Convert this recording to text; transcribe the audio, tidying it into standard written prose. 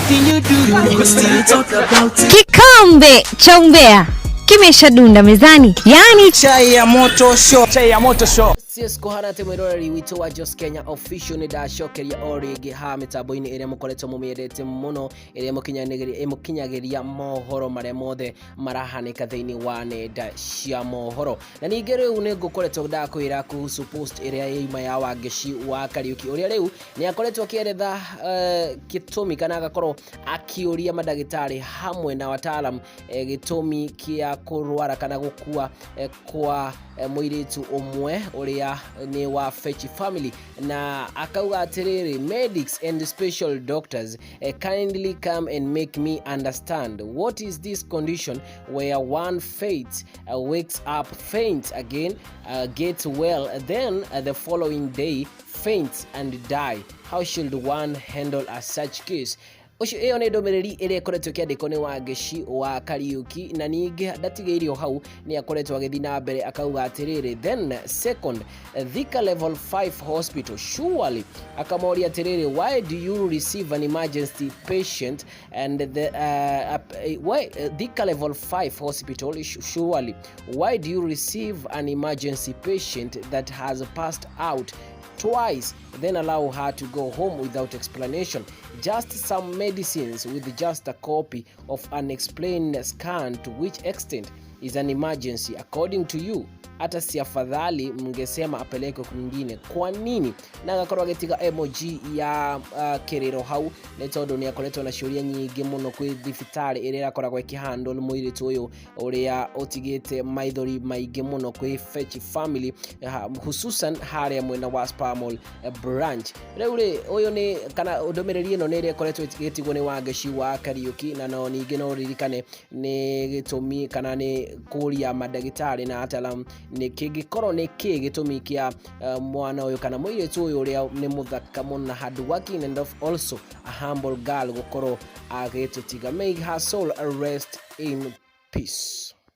Anything you do, they go still talk about it. Kikombe cha umbea kimeshadunda mezani, yaani Chai ya moto show. Chai ya moto show. Cies kũhana atĩ mwĩroreri witũ wa Jos Kenya Official, nĩ ndacokeria o rĩngĩ haha mĩtambo-inĩ ĩrĩa mũkoretwo mũmĩendete mũno, ĩrĩa ĩmũkinyagĩria mohoro marĩa mothe marahanĩka thĩinĩ wa nenda cia mohoro. Na ningĩ rĩu nĩ ngũkoretwo ndakwĩra kuhusu post ĩrĩa yauma ya Wangeci wa Kariuki, ũrĩa rĩu nĩ akoretwo akĩeretha gĩtũmi kana agakorwo akĩũria mandagĩtarĩ hamwe na wataalam gĩtũmi kĩa kũrwara kana gũkua kwa mũirĩtu ũmwe ũrĩa nĩ wa Fechi family, na akauga atĩrĩrĩ, "Medics and special doctors, kindly come and make me understand what is this condition where one faints, wakes up, faints again, gets well, then the following day faints and die. How should one handle a such case?" Ũcio ĩyo nĩ ndũmĩrĩri ĩrĩa ĩkoretwo ĩkĩandĩkwo nĩ Wangeci wa Kariuki. Na ningĩ ndatigĩirio hau, nĩ akoretwo agĩthiĩ na mbere akauga atĩrĩrĩ, "Then second, Thika Level 5 Hospital, surely," akamoria atĩrĩrĩ, "why do you receive an emergency patient and the why Thika Level 5 Hospital, surely, why do you receive an emergency patient that has passed out twice, then allow her to go home without explanation, just some medicines with just a copy of unexplained scan? To which extent is an emergency according to you? Hata si afadhali mngesema apelekwe kwingine? Kwa nini?" Na agakorwo agĩtiga emoji ya kĩrĩro hau, nĩ tondũ nĩ akoretwo na ciũria nyingĩ mũno kwĩ thibitarĩ ĩrĩa ĩrakoragwo ĩkĩhandle mũirĩtu ũyũ ũrĩa ũtigĩte maithori maingĩ mũno kwĩ Fetch family, hususan harĩa mwena wa Spar Mall branch. Rĩu rĩ, ũyũ nĩ kana ndũmĩrĩri ĩno nĩ ĩrĩa ĩkoretwo ĩgĩtigwo nĩ Wangeci wa Kariuki. Na no ningĩ no ũririkane nĩ gĩtũmi kana nĩ kũria mandagĩtarĩ na atalam nĩ kĩngĩkorwo nĩ kĩ gĩtũmi kĩa mwana ũyũ kana mũirĩtu ũyũ ũrĩa nĩ mũthaka mũno na hard working and also a humble girl gũkorwo agĩtũtiga. May her soul rest in peace.